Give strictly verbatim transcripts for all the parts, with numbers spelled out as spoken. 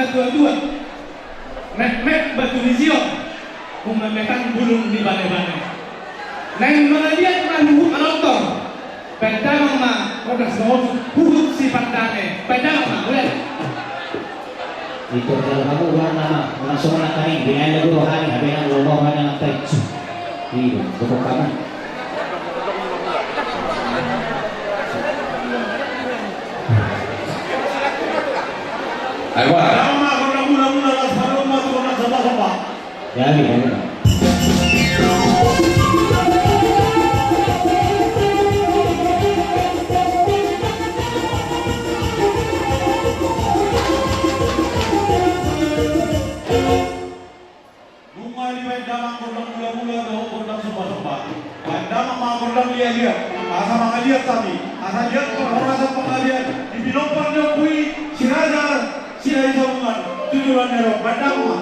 Tuatua, metmet batu ni Sion, humemmetan bulung ni banebane. Naeng mangaliat ma huhut manontor, baen damang ma Ordas Maosu huhut Sipandane, baen damang ma, mauliate. Ito jala hamu warna ma, unang songon nangkaning, binaen lagu rohani, habenan ulo mau hanya nangkai. Iyo, cukup kamu. Ayo, Pak. Sama, sama, gondang mula-mula, las palung, mas, gondang sama-sama. Ya, ya, ya. Nunga dibaen damang gondang mula-mula dohot gondang somba-somba. Baen damang ma gondang liat-liat. Asa mangaliat hami. Asa liat parhorasan pangalian. Di pinompar ni ompu i, si Raja Silahisabungan. Tu joloan ni ari on. Baen damang ma.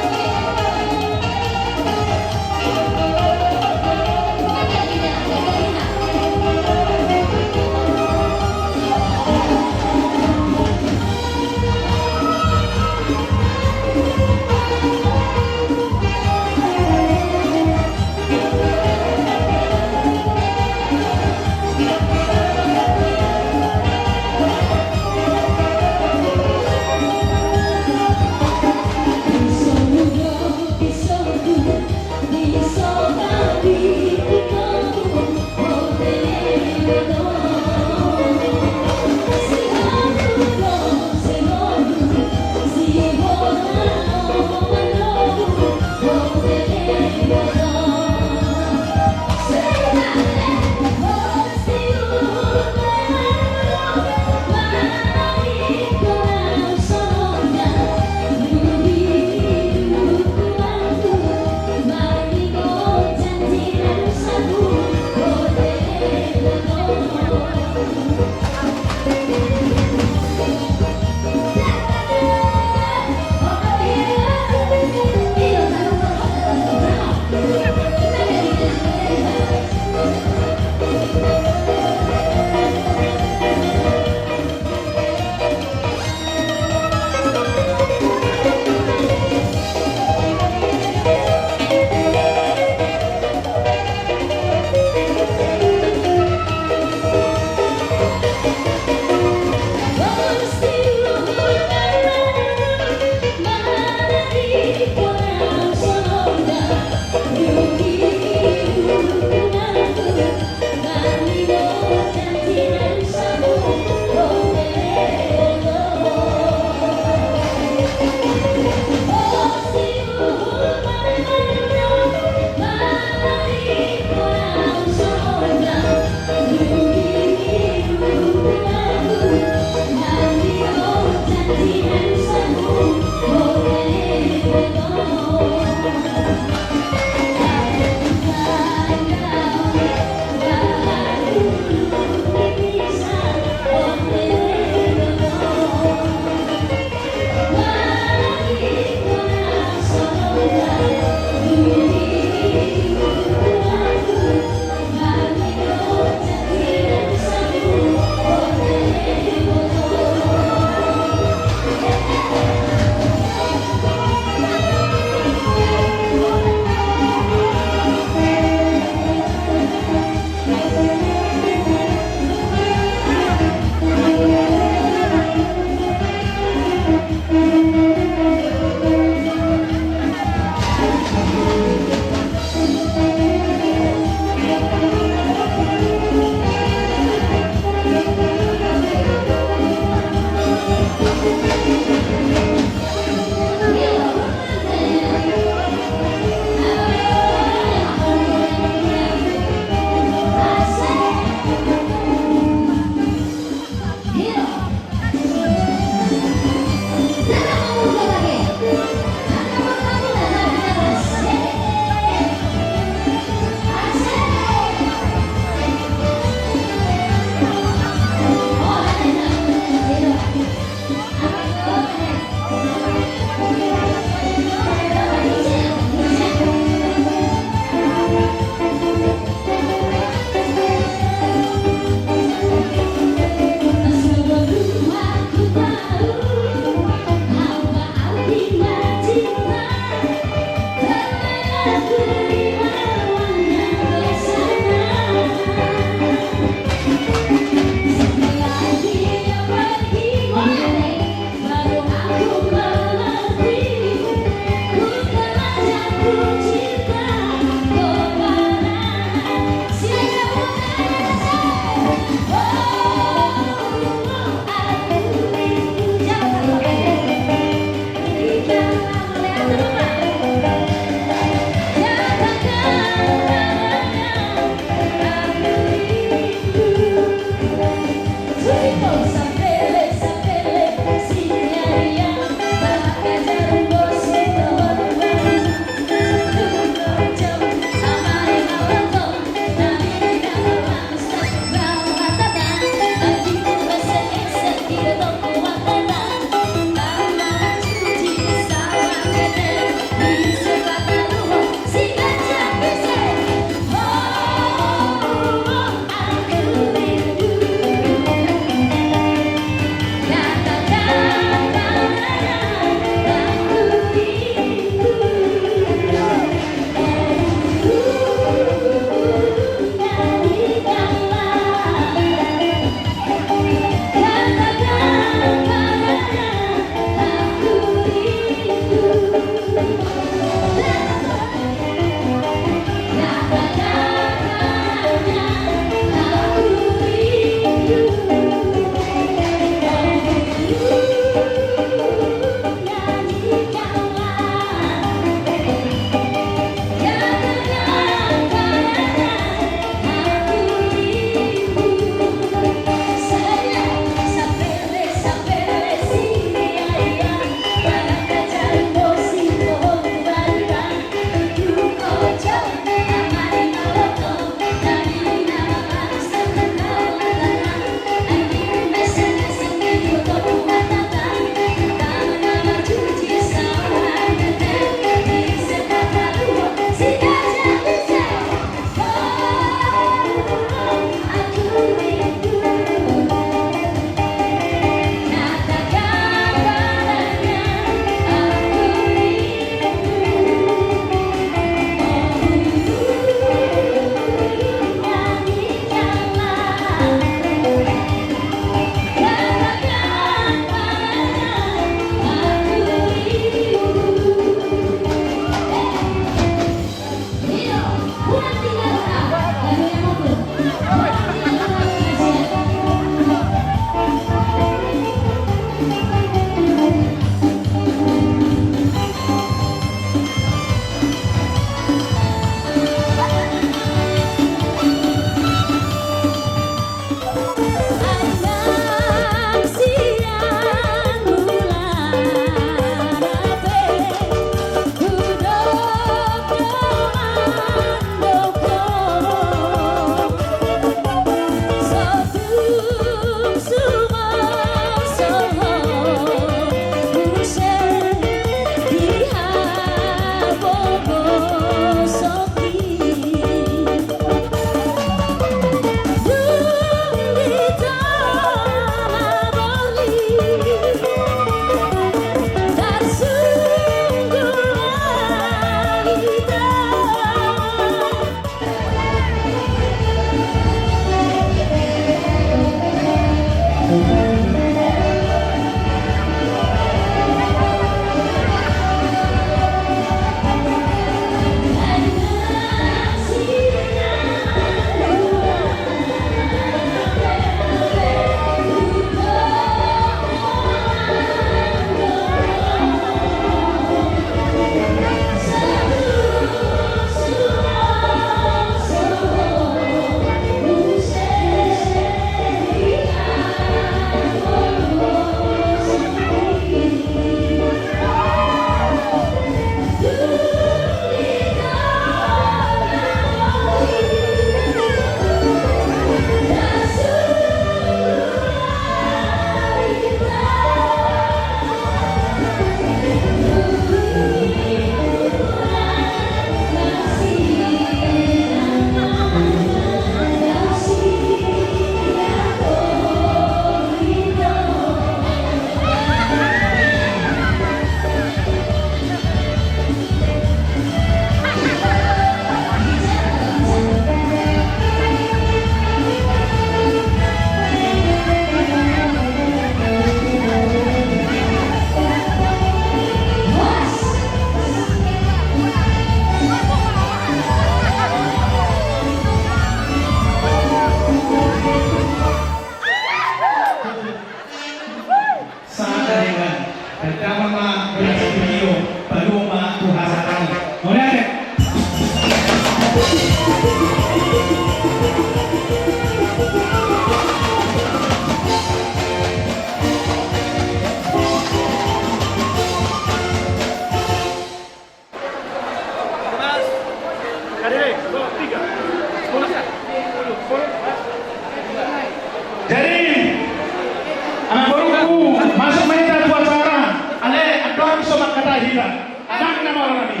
So mangkatai hita, amang na mauliate.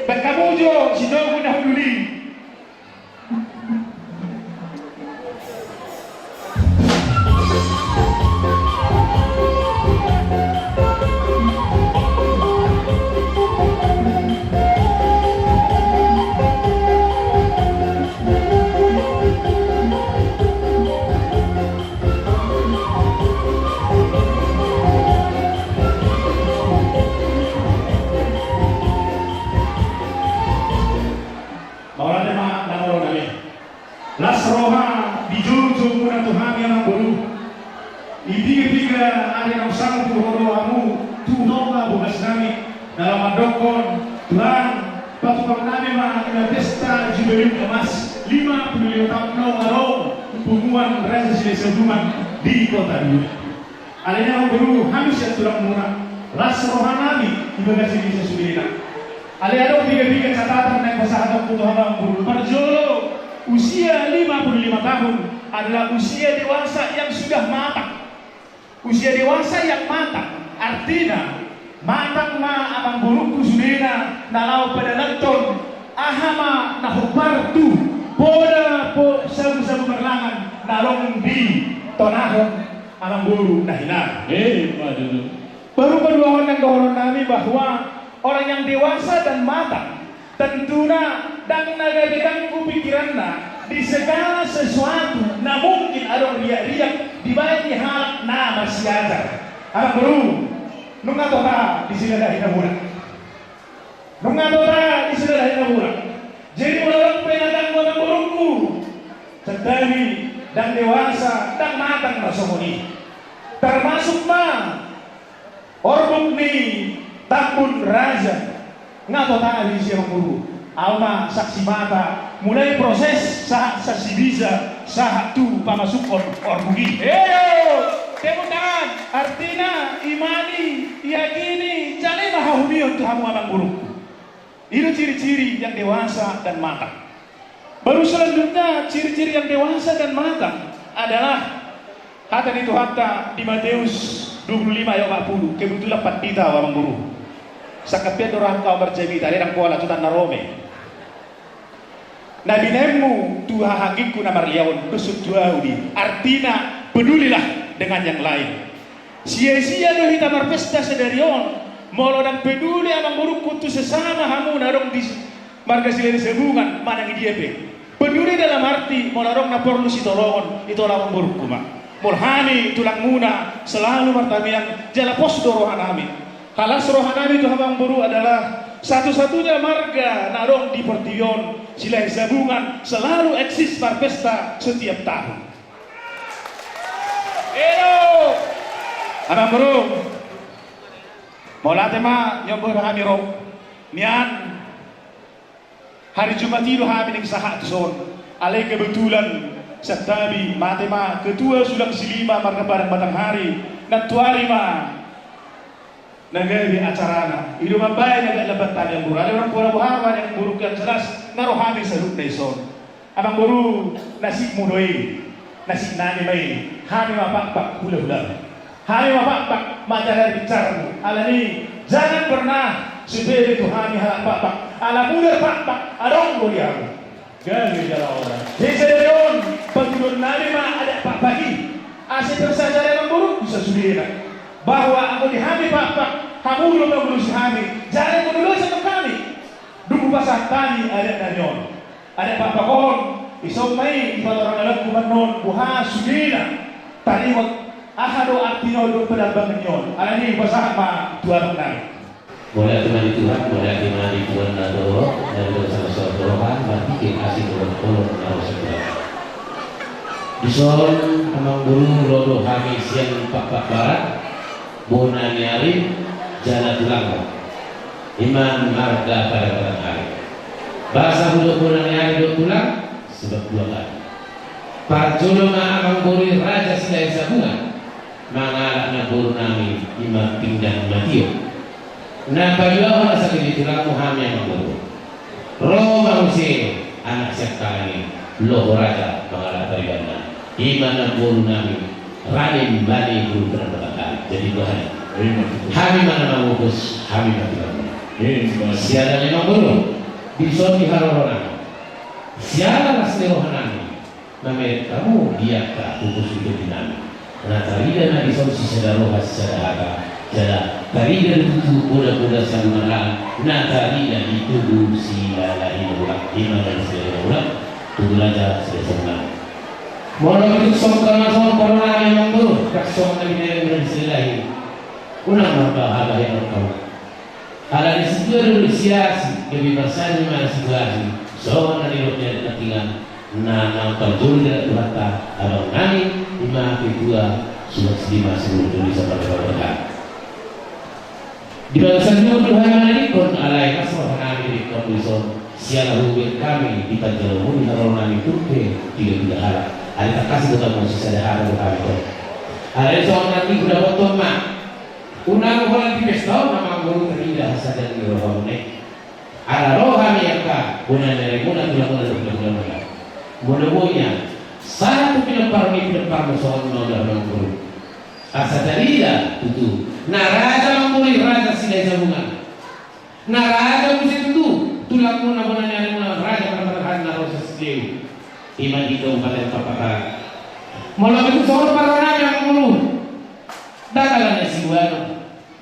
Baen hamu jo sitogu na hundul i. Mauliate ma na mauliate. Las roha di joujou muna tu hami amang boru. Di piga-piga ari naung salpu ro do hamu tu tonga bogas nami, na laho mandokkon, Tulang, patupaon nami ma ima pesta jubileum emas lima puluh lima taon naung adong punguan Raja Silahisabungan di Kota Dua. Alai amang boru, hami sian tulang muna, las roha nami di bagasan disa sudena. Alai adong piga-piga catatan naeng pasahatonku tu hamu amang boru. Parjolo, usia lima puluh lima tahun adalah usia dewasa yang sudah matang. Usia dewasa yang matang, artina matang ma amang borungku sudena na laho padalanhon aha ma na hombar tu poda po sagu-sagu marlangan na adong di tonahon amang boru na hinaar. Eh, waduh. Baru paduahon naeng dohonon nami bahwa orang yang dewasa dan matang tentuna ndang na gabe ganggu pikiranna di segala sesuatu na mungkin adong riak-riak dibaen ni halak na marsiajar. Amang boru, nunga tota di silalahi na murah. Nunga tota di silalahi na murah. Jadi molo adong pe na ganggu amang borungku, santabi, ndang dewasa, ndang matang na songon i. Termasuk ma orbuk ni Tambun Raja. Nga tota disi amang boru. Au ma saksi mata mulai proses sahat saksi bisa sahat tu pamasukhon orbuk i. Edo, tepuk tangan. Artina, imani, yakini, jala ima hahumion tu hamu amang borungku. I do ciri-ciri yang dewasa dan matang. Baru selanjutnya, ciri-ciri yang dewasa dan matang adalah hata ni Tuhanta di Mateus dua puluh lima ayat empat puluh. Kebetulan pandita au amang boru. Sangkap pian do rohangku au marjamita, alai ndang pola tu tangan na ro ma i. Na binaenmu tu hahaanggiku na marliaon, dos tu ahu do i. Artina, pedulilah dengan yang lain. Sia-sia do hita marpesta sadari on molo ndang peduli amang borungku tu sesama hamu na adong di marga Silahisabungan manang i dia pe. Peduli dalam arti molo adong na porlu sitolongon, itolong amang borungku ma. Molo hami tulangmuna selalu martamiang jala pos do rohanami. Halas rohanami tu hamu amang boru adalah satu-satunya marga na adong di portibi on, Silahisabungan selalu eksis marpesta setiap tahun. Edo! Amang boru, mauliate ma nian boha hami ro. Nian hari Jumat i do hami naeng sahat tu son. Alai kebetulan santabi mate ma ketua sulang silima marga Padang Batanghari. Nantuari ma na gabe acarana. I do mambaen na gabe lambat hami amang boru. Alai unang pola boha ma nian boru, yang jelas na ro hami saluhutna dison. Amang boru, nasibmu do i, nasib nami ma i. Hami ma pakpak hulahulamu. Hami ma pakpak mata dari bicarmu. Alani, jangan pernah sepele tu hami halak pakpak. Ala mudar pakpak adong do di hamu. Gabe jala oda. Jadi sadari on, patuduhon nami ma adat pakpak i. Asa percaya amang boru tu sasudena bahwa anggo di hami pakpak, hamu do mangulosi hami. Jangan mangulosi hami. Dung hupasahat hami adat nami on. Adat pakpak on, dison ma i dipatorang halak tu manon boha sudena taringot aha do artina on dohot padambangan ni on. Alani hupasahat ma tu amang nami. Mauliate ma di Tuhan, mauliate ma di Tuhan na torop, na binahen sama-sama roha, marpikir asi dohot holong na ro sian Tuhan. Dison amang boru, ro do hami sian Pakpak Barat, bona ni ari, jala tulang. Ima marga Padang Batanghari. Boasa hudok bona ni ari dohot tulang? Sebab dua hal. Parjolo ma amang boru i Raja Silahisabungan mangalap namboru nami ima pinggan matio. Na paduahon asa gabe tulangmu hami amang boru. Ro ma muse anak siangkangan i, Loho Raja mangalap paribanna. Ima namboru nami Raden Bane Guru Padang Batanghari. Jadi dua hal i. Hami ma na mamupus, hami ma tulang. Siala ni amang boru, dison di haroro nami, siala las ni roha nami, na mereng hamu di angka pupus ni tondi nami. Na tarida na dison sisada roha sisada hata, jala tarida do tutu poda-poda salumalaan, na tarida di tubu Silalahi Nabolak, ima na di Silalahi Nabolak, tubu raja Silalahi Nabolak. Molo tung songon na songon parona ni amang boru, tung songon na binahen ni Silalahi. Unang marbahabahenon hamu. Ala ni situasi do disi, gabe marsadi ma situasi. Songon na nidok ni adat na tinggal, na naung tarjolo di adat Tuhanta, abang nami, ima pe tua, suang sidima sibulung tuli sabar-sabar. Di bagasan jolo do hami manadingkon, alai las roha nami didok dison, siala hubuat hami dipanjalo muna di haroro nami turpe tiga-tiga halak. Alai tangkas do hamu sisada hata do hami on. Alai songon na tinggal dapoton ma. Unang holan di pesta on amang boru tarida hasadaon ni rohamuna i. Ala ro hami angka bona ni arimuna, tulang muna dohot bona muna. Molo boi nian, sahat tu pinompar ni pinomparmu songon na ulaon amang boru. Asa tarida tutu, na raja amang boru i raja Silalahi Sabungan. Na raja muse tutu tulang muna bona ni arimuna raja Panahan na ro sian Sidewu. Ima di Kabupaten Pakpahan. Molo tung songon parona ni amang boru. Ndang ala ni siboanon,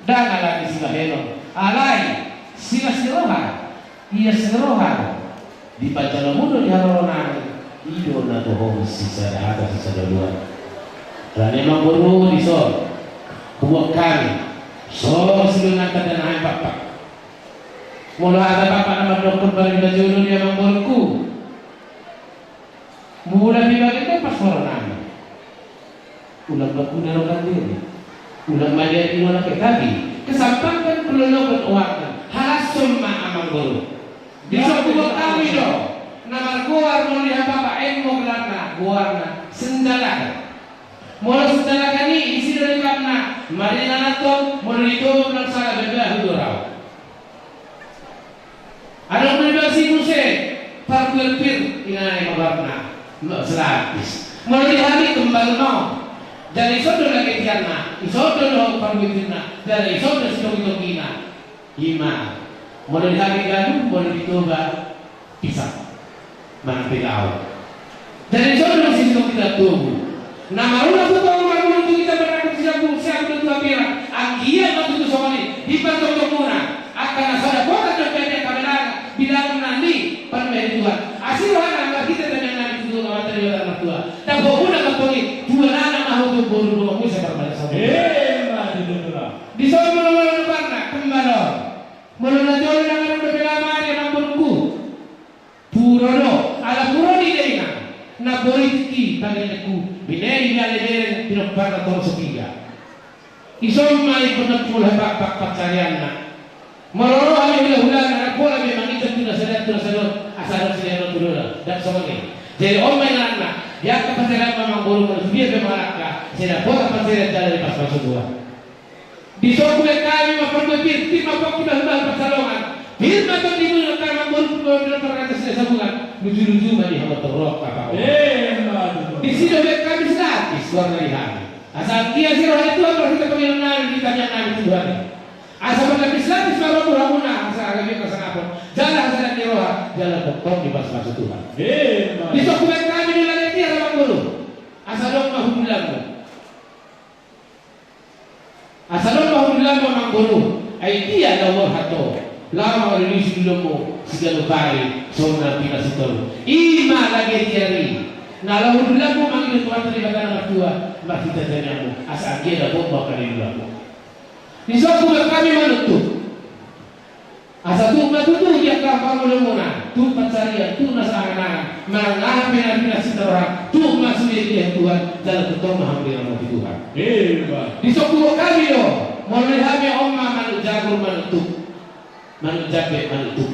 ndang ala ni sibahenon, alai silas ni roha, ias ni roha, dipanjalo muna do di haroro nami, i do na toho sisada hata sisada ulaon. Alani i amang boru dison, huboan hami, songon sidongan tanda na hami pakpak. Molo hata pakpak na mandokkon pala di bajolo ni amang boruku. Mula pe bagen do pas parona nami. Ulang bakuna rokan diri. Ulang maliat i nolak e, tapi kesampangkan, kulolokan, oakkan. Halashon ma amang boru. Dison huboan hami do na margoar molo di hapapaan, emmo gelarna, goarna Sendalakan. Molo Sendalakan i, isi do lengkapna, marina na tong, molo di Toba, molo sala, bebas do rau. Adong do di bagasan i muse, parbuat pir, inganan i ma goarna, selapis. Molo di hami kembal ma on. Jala ison do lage tiarna, ison do dohot parbuat pirna, jala ison do sitonggi-tonggina. Ima, molo di hami galu, molo di Toba pisang. Manang pilau. Jadi songon sisongon hita tubu. Na marunang tu toru marunang tu hita, marunang tu siapu, siapu tu hambirang. Anggiat ma tutu songon i, di partonggongmuna. Angka na so dapotan dope angka bilangan, bilangan nami, panumpahi ni Tuhan. Asi rohana, angka hita tangiang nami tu Tuhan, Amanta Debata na martua. Dapot muna ma tong i, tuan anak ma hamu tu boru dongan muse parbalasan. Ima tutu tulang. Dison molo molo nuparna, kembal on. Molo na jolo na ngarang dope lamari amang boruku. Puro do, ala puro ni dainang, na boi tingki pangelenku, bine i ale bereng pinomparna tong so piga. Ison ma i pernah pula pakpak pansarianna. Molo ro hami hulahulana, na pola be manginjak tu na sada tu na sada on, asa adong silehonon tu na sada on, ndang songon i. Jadi on ma inganan na, di angka pansarian ma amang boru molo tu dia pe mangalangka, sai dapotan pansarian jala dipasupasu Tuhan. Dison hubaen hami ma parbuat pir, pir ma pongki bahen-bahen pansalongan. Pir ma tondimuna, amang boru, pir ma pir ma parkata sian Sabungan. Luju-luju ma di hamu torop kapang. Ima tutu. Disi do hubaen hami selapis goarna di hami. Asa anggiat asi roha ni Tuhan marhite pangidoan nami di tangiang nami tu Tuhan i. Asa marlapis-lapis ma ro tu hamuna, asa gabe hasangapon. Jala hasadaon ni roha, jala tongtong dipasupasu Tuhan. Ima. Dison hubaen hami do lage tiar amang boru. Asa adong ma hundulanmu. Asa adong ma hundulanmu amang boru, ai dia na umur hato, laho mangalului sidulanmu siganup ari, songon na pinasitolu. Ima lage tiar i, na laho hundulanmu mangido Tuhanta Debata na martua, marhite tangiangmu, asa anggiat dapot ma angka ni dulanmu. Dison hubaen hami manuttup. Asa tuk ma tutu di angka parngoluonmuna, tuk pansarian, tuk na saangan-angan, manang aha pe na pinasita roham, tuk ma sude di Tuhan, jala tongtong ma hamu diramoti Tuhan. Ima. Dison huboan hami do, molo di hami on ma manuk jagur manuk tuk. Manuk jambe manuk tuk.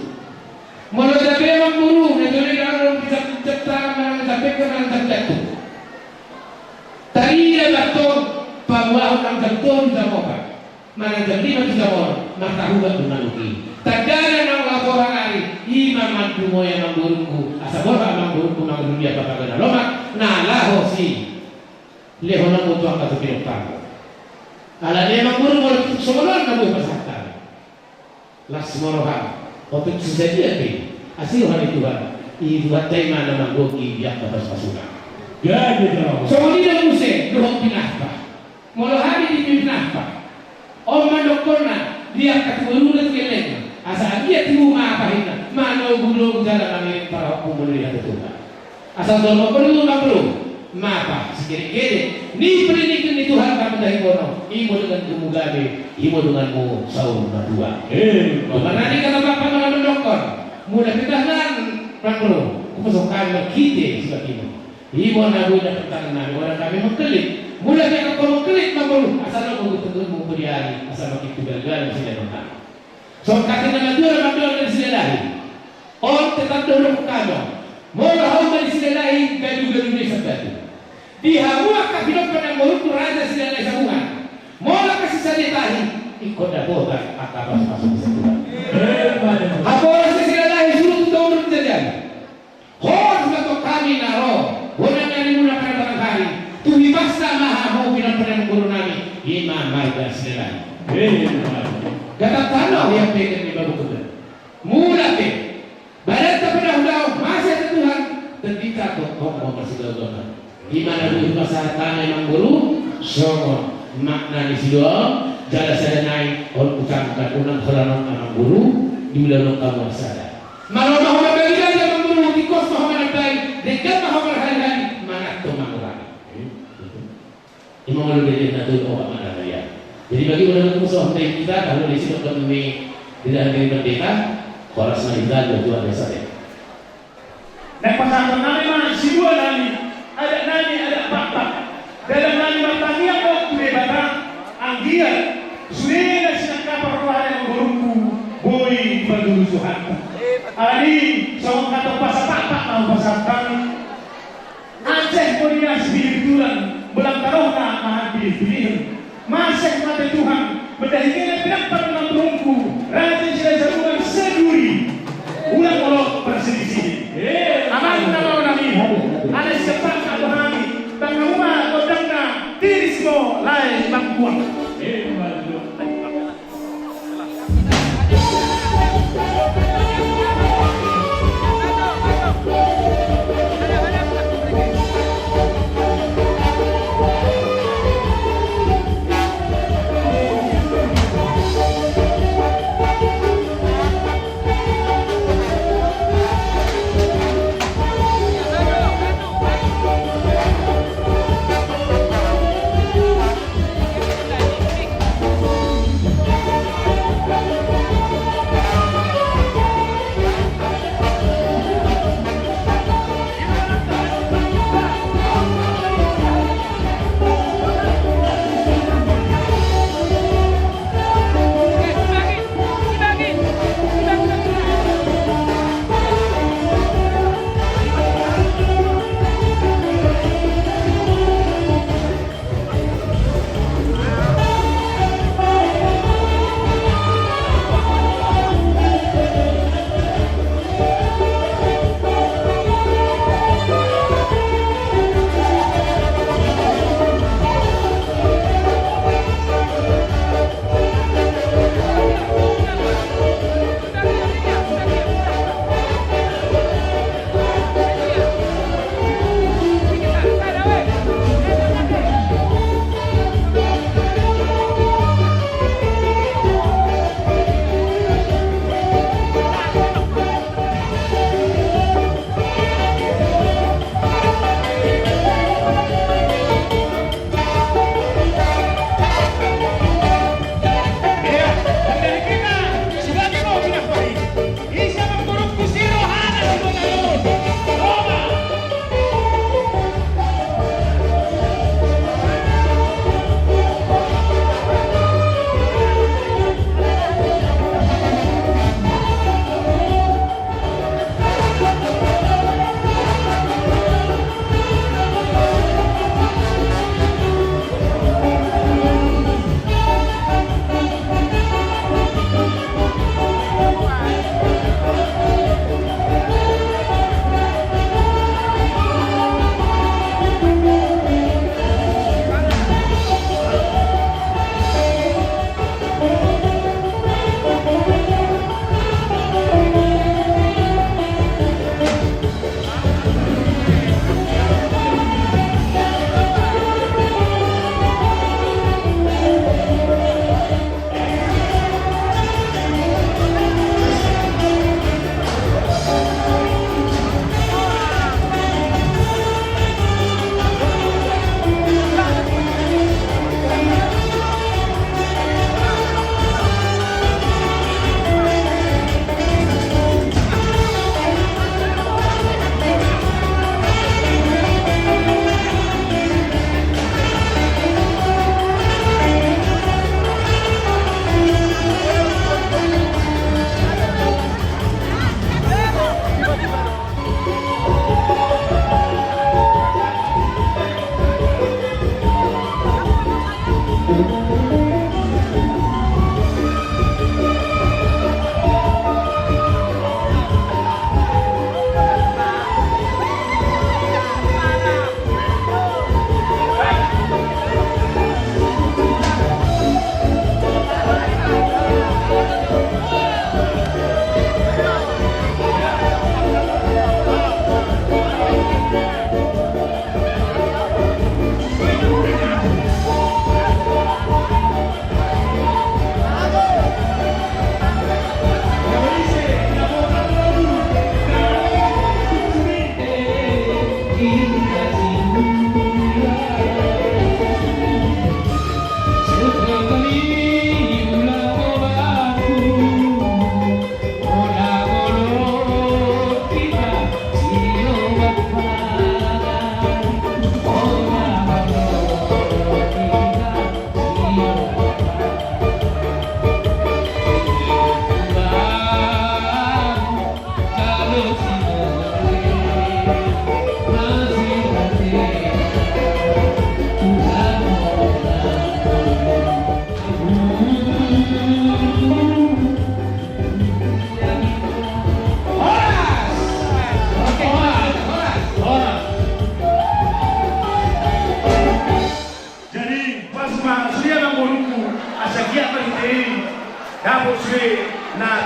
Molo jambe amang boru, na jolo i na adong di jam-, jam tangan manang jambe ke manang jam jantung. Tarida ma tong paboahon nang jam tolu jam opat. Manang jam lima tu jam onom, martahubat do manuk i. Tandana nang laporan ari, ima mandungoi amang borungku, asa borhat amang borungku mangalului angka paga na lomak, na laho silehononmu tu angka tu pinomparmu. Alani i amang boru, molo tung songon on na boi pasahat hami, las ma roham. Otik sisadian pe asi roha ni Tuhan. I Tuhanta i ma na manggohi di angka pasupasuna. Jadi, songon i do muse dohot pinampa. Molo hami di pinampa, on mandokkonna di angka tibu runa tu gellengna, asa anggiat tibu ma pahinna manogunogu jala mangiring parahompu molo di hata Tuhan. Asa tolong perlu ma perlu mapa sigere-gere ni perindikan ni Tuhan kamu dari bono, imo dengan gemu gabe, imo dengan mu saur matua. Marnani kata Bapa manamen dokkon, mula kita nan perlu kupasok kami marhite sibatimu. Imo na boi na pertangan nami, orang kami mengkelit. Mula dia kau mengkelit ma perlu, asal lo mengututmu kudiari, asal makin tugal-tugal di sini. Songkatin nama jual mandol dari sini lahi. On tetap dulu kamu. Molo hau dari sini lahi, galu-galu di sebatu. Di hamu angka pinompar yang baru tu raja sini lahi sabungan. Molo kasih sadia tahi, ikon dapotan angka pas-pas di sebulan. Haporas di sini lahi, suruh tu tahun berjajan. Horas ma tong hami na ro, bona nari muna pada barang hari, tu hibasa ma hamu pinompar ni amang boru nami, ima marga Silahi. Gatap tano yang pegang di babu kebel. Mula pe, badan ta pada hudao, masih ada Tuhan, terdita tong tong mau masih gagal. Ima na boi pasahat hami amang boru, songon makna ni sidua, jala sada nai, on utang dan unang holanon amang boru, di ulaon kamu sada. Malo ma ho marbagi-bagi amang boru, tingkos ma ho manambai, denggan ma ho marhali-hali, manat ho mangurangi. Ima molo denggan na tu ho manambai. Jadi bagi ulang kamu soh dari kita, kalau di sini kami tidak hadir pendeta, horas ma hita, dua dua biasa deh. Naeng pasahaton nami ma sidua nami, adat nami, adat Pakpak. Dalan nami martangiang on tu Debata, anggiat sude na sinangkapan roha ni amang borungku boi dipatudu Tuhanta. Alani songon hata pasa Pakpak na hupasahat hami. Aceh molo di na sipilih tulang, bolang tarohna mahan pilih-pilihen. Maseh mate Tuhan, mendahingena pinampa ni amang borungku, raja sila sabulan seduri. Ulang molo perselisihan. Aman nama nami. Ada siapa tak rohani, tangga rumah kodangna, tiris mo lai bangkuang.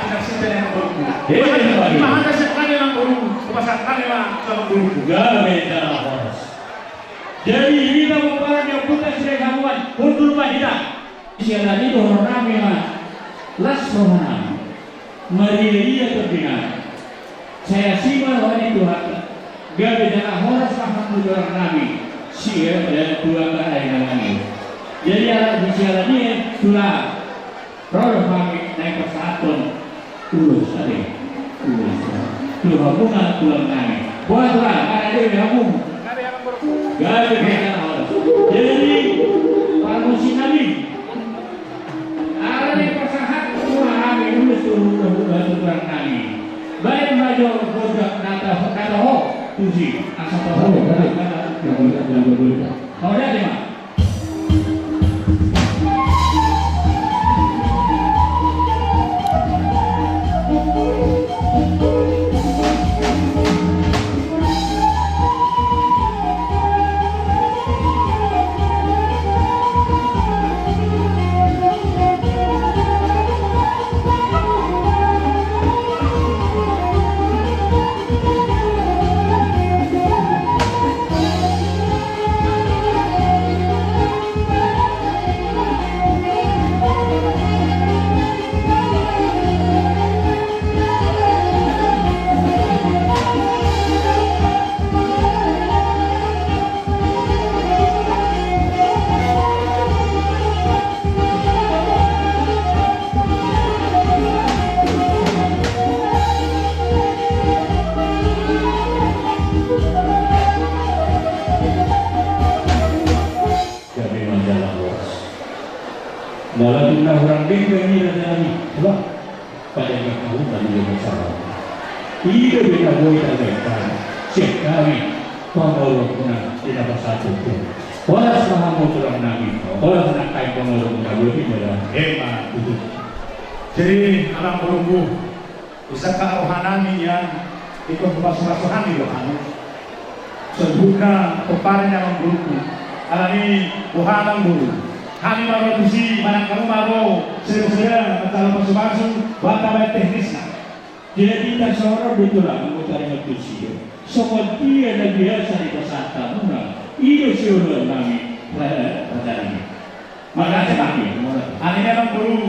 Saksi tadi, Amang Boruku. Iya, iya, iya. Ima hata sian hami, Amang Boruku. Hupasahat hami ma tu Amang Boruku. Gabe jala horas. Jadi, hita pomparan ni ompunta Siregar, hundul ma hita. Siala ni i dohonon nami ma, las roha nami, marria-ria tondi nami. Sai asi ma roha ni Tuhanta. Gabe jala horas ma hamu tulang nami. Si, eh, tulang nami. Jadi, ala siala ni i, tulang. Ro do hami naeng pasahathon ulos, ate. Ulos. Tu hamuna tulang nami. Boha tulang, aha do di hamu? Gabe, gabe. Jadi, parmusik nami. Ala naeng pasahathon ma hami ulos tu hamuna tulang nami. Baen ma jo gondang na ta-, na taho tusi. Asa taho. Gabe, gabe. Gabe, gabe. Mauliate ma. Gabe ma jala horas. Molo tung na hurang denggan i raja nami, bah, padangan hamu ma di jolo sahali. I do be na boi tabaen sian hami, pangolomuna di na pasahathon. Horas ma hamu tulang nami, horas nangkin pangolomuna boti jala. Emma tutu. Jadi, Amang Boruku, Isangka roha nami nian, ingkon hupasu-pasu hami do hamu. Saluhutna pomparan ni Amang Boruku. Alani boha Amang Boru? Hami ma ro tusi, manang hamu ma ro, sada-sada manjalo pasu-pasu, boha tabaen teknisna. Jadi tarsongon on do tulang, anggo taringot tusi. Songon dia na biasa dipasahat hamuna, i do sioloan nami, eh, raja nami. Makasih, Amang Boru. Alani Amang Boru,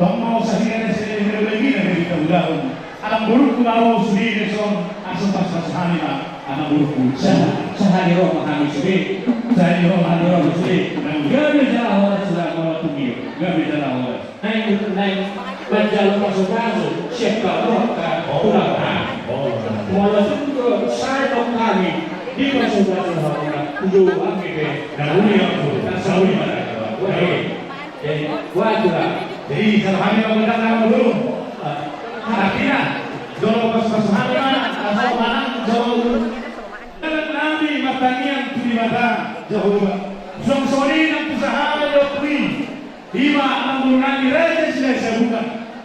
tong ma sahira ni sahira ni hira ulang i na jadi taulahon. Amang Boru, tu ma ro sude dison, asa pasu-pasu hami ma, Amang Boru. Sa-, sahali ro ma hami sude. Sahali ro ma hami ro sude. Gabe jala horas sude, Amang Boru. Gabe jala horas. Naeng, naeng manjalo pasu-pasu sian hamu angka tulang nami. Molo tung do sae tong hami dipasu-pasu hamuna, ulu hami pe na uli, Amang Boru, na sauli ma. Jadi, jadi, buat tulang. Jadi, jalo hami ma gondang, Amang Boru. Artina, jolo pasu-pasu hami ma, asa manang jolo dalan nami martangiang tu Debata Jahowa. Suang songon i nang tu sahala ni ompu i. Ima Amang Boru nami Raja Silahi Sabuga.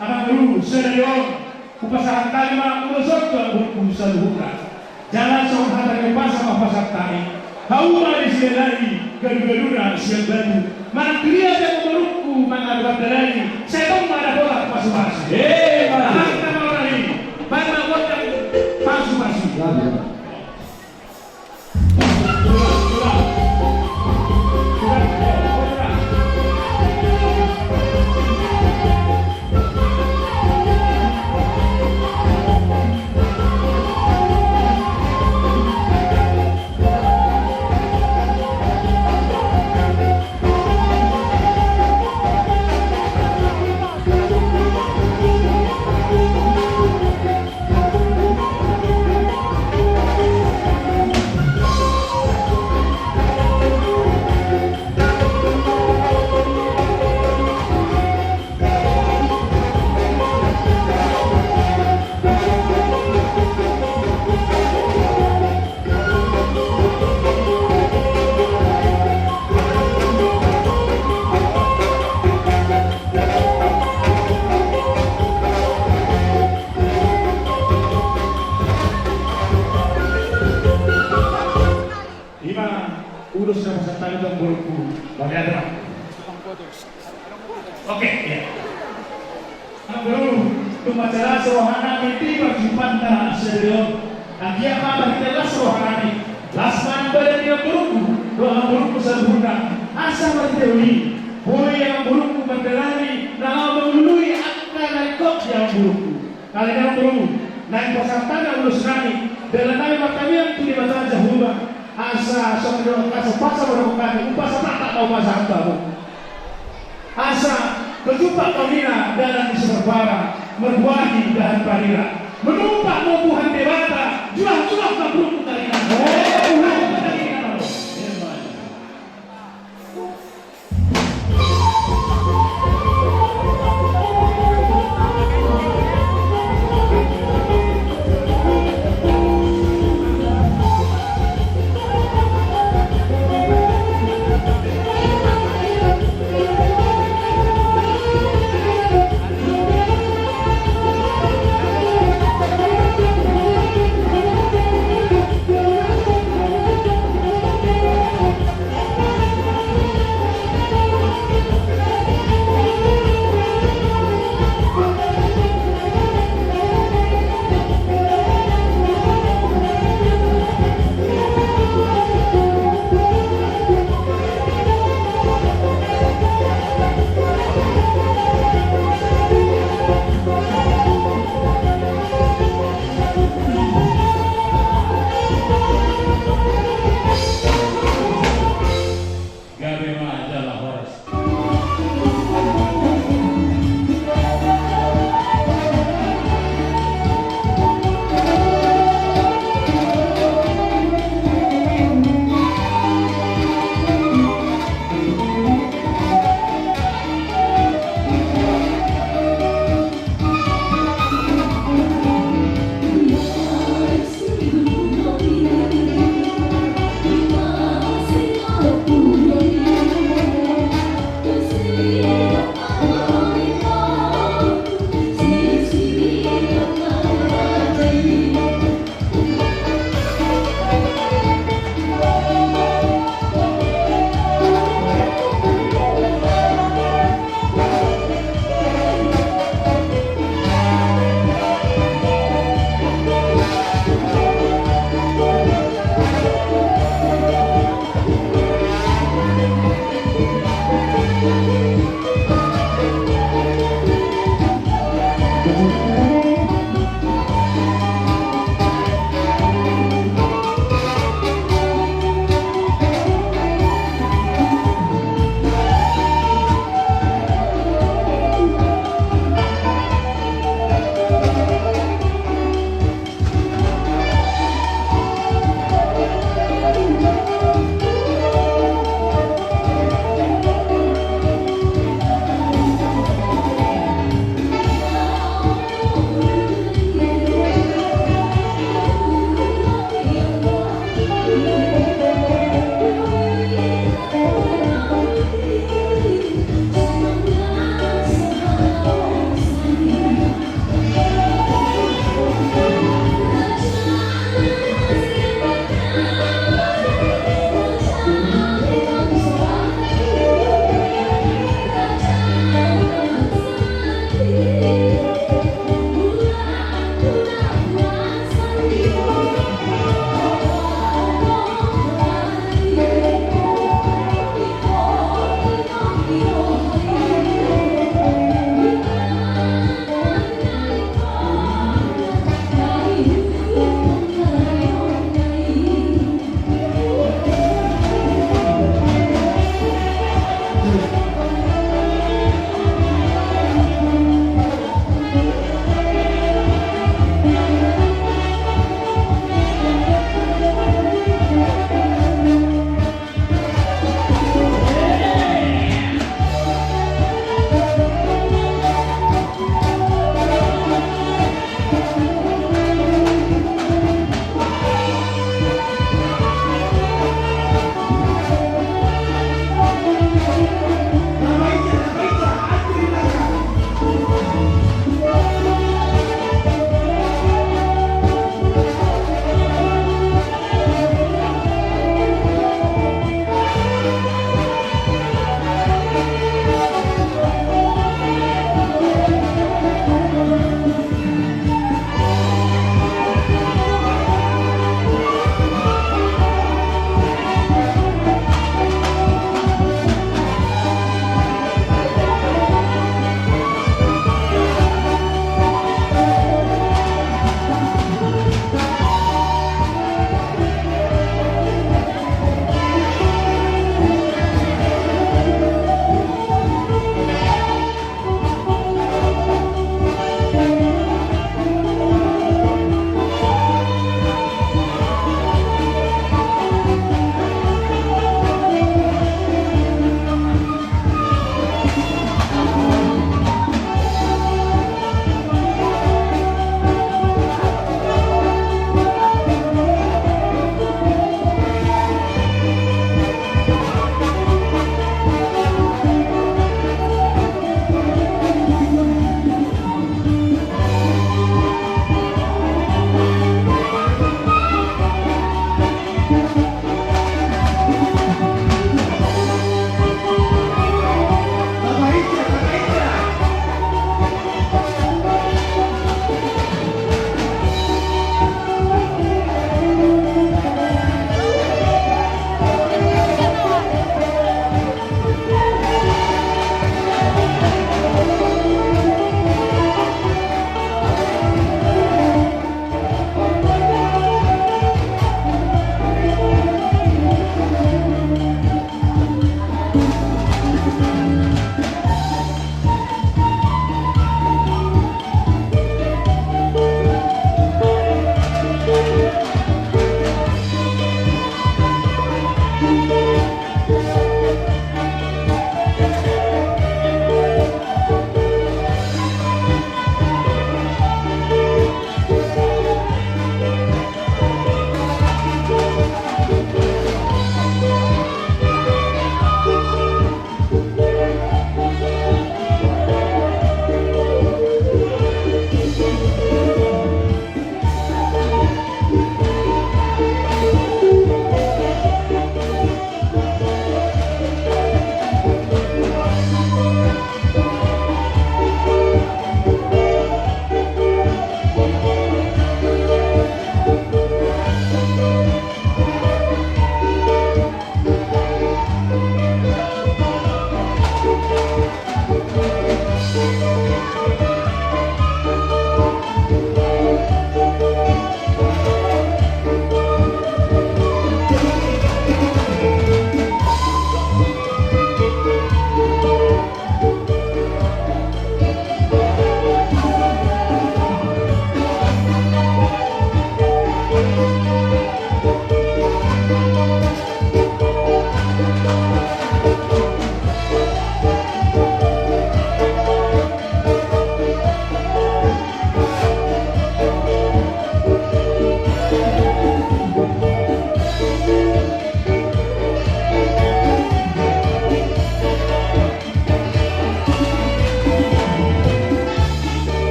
Amang Boru, sadari on hupasahat hami ma ulos on tu Amang Boru saluhutna. Jala songon hata ni umpasa ma hupasahat hami: Hauma ni Silalahi, gadu-gaduna sian batu. Manang tu dia pe Amang Boru mangadopi dalan i, sai tong ma dapotan pasu-pasu. Eh, baen ma gondang pasu-pasu. Ima ulos na pasahat hami tu Amang Boru. Oke, ya. Amang Boru. Tung mansai las rohanami di parjumpanna sadari on. Anggiat ma marhite las rohanami, las ma badan ni amborungku dohot amborungku saluhutna, asa marhite uli boi amborungku mandalani na laho mangalului angka na ringkot di amborungku. Alani i amborungku, naeng pasahat hami ulos nami, dalan nami martangiang tu Debata Jahowa, asa songon na pasahat-pasahat ma dohonon nami, umpasa ma na umpasa hamu. Asa marjumpa hami na dalan ni si Barbara, marbuahi dahan parira. Manumpak ma Tuhan Debata, juah-juah ma amborungku na ringan. Eh, juah-juah ma amborungku na ringan.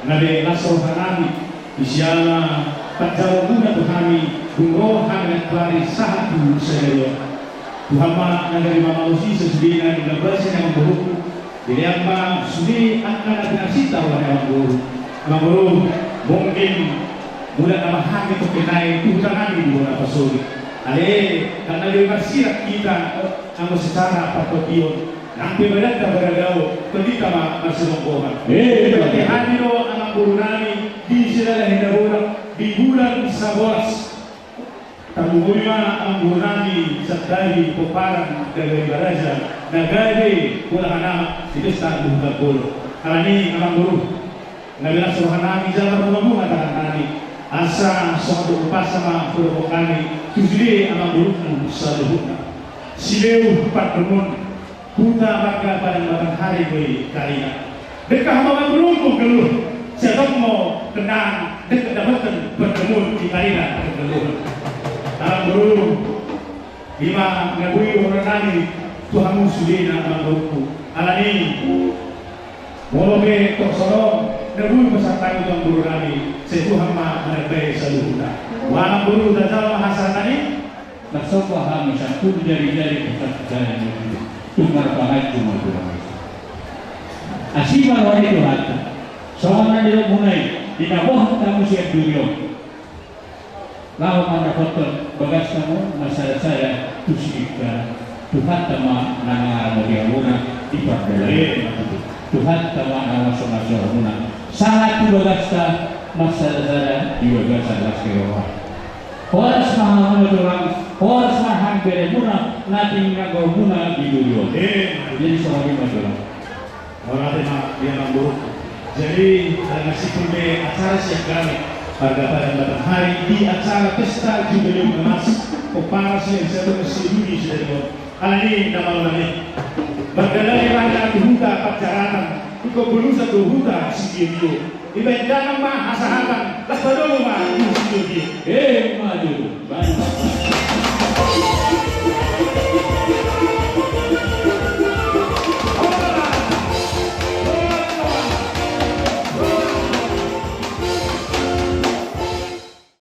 Gabe las roha nami, di siala panjalo muna tu hami, dung ro hami na tuari sahat tu sadari on. Tuhan ma na gabe mamalosi sasude na di na basi na mamboruku. Jadi ama sude angka na pinarsinta wahai amangboru. Amangboru, mungkin mulak nama hami toke nai tu huta nami di bona pasoli. Ale, karena gabe marsirak kita, anggo secara partokion. Nang pe badan ta baragao, tondinta ma marsilonggohan. Eh, jadi, iya, hami do amangboru nami di Sidalahi Dabolak di bulan Sabolas. Tarlumobi ma amangboru nami sandari pomparan Nagari Baraja na gabe bola hanama di pesta Luhut Nabolon. Alani amangboru, gabe las roha nami jala marbunga-bunga tangan nami. Asa songon dohot umpasa ma hudokhon nami tu sude amangborumu saluhutna. Silehon pandomuon, huta marga Padang Batanghari do i karina. Dengke hamu amangboru, mangolu. Sai tong ma tenang, dengke dapothon pandomuon di karina pandomuon. Amangboru, i ma na boi dohonon nami tu hamu sudena amangboruku. Alani, molo pe torus songon on, na boi pasahat hami tu amangboru nami, sai Tuhan ma manambai saluhutna. Amangboru, tajalo ma hasahatan i. Marsomba hami sampulu jari-jari, pasahat hami tu marpahanju ma tu Tuhanta. Asi ma roha ni Tuhanta. Songon na nidokmuna i, di na boha hamu sian dunion, laho mandapothon bagasta ma marsada-sada tu singkara. Tuhanta ma na mangaramoti hamuna di pardalanan. Tuhanta ma na mamasu-masu hamuna sahat tu bagasta marsada-sada di bagasan las ni roha. Horas ma hamuna tulang, horas ma hami beremuna na tinangomuna di dunion. Jadi songon i ma tulang. Mauliate ma di amangboru. Jadi ala na simpul be acara sian hami marga Padang Batanghari di acara pesta jubileum na mas pomparan sian Sidalahi Dabolak di Sidalahi Dabolak. Alani na malo nami, mardalani ma hita tu huta Panjarahan, ingkon bolusan do huta Sitio-tio. Dibahen damang ma hasahatan, las padomu ma tu sitio-tio. Emma tutu. Bahen ma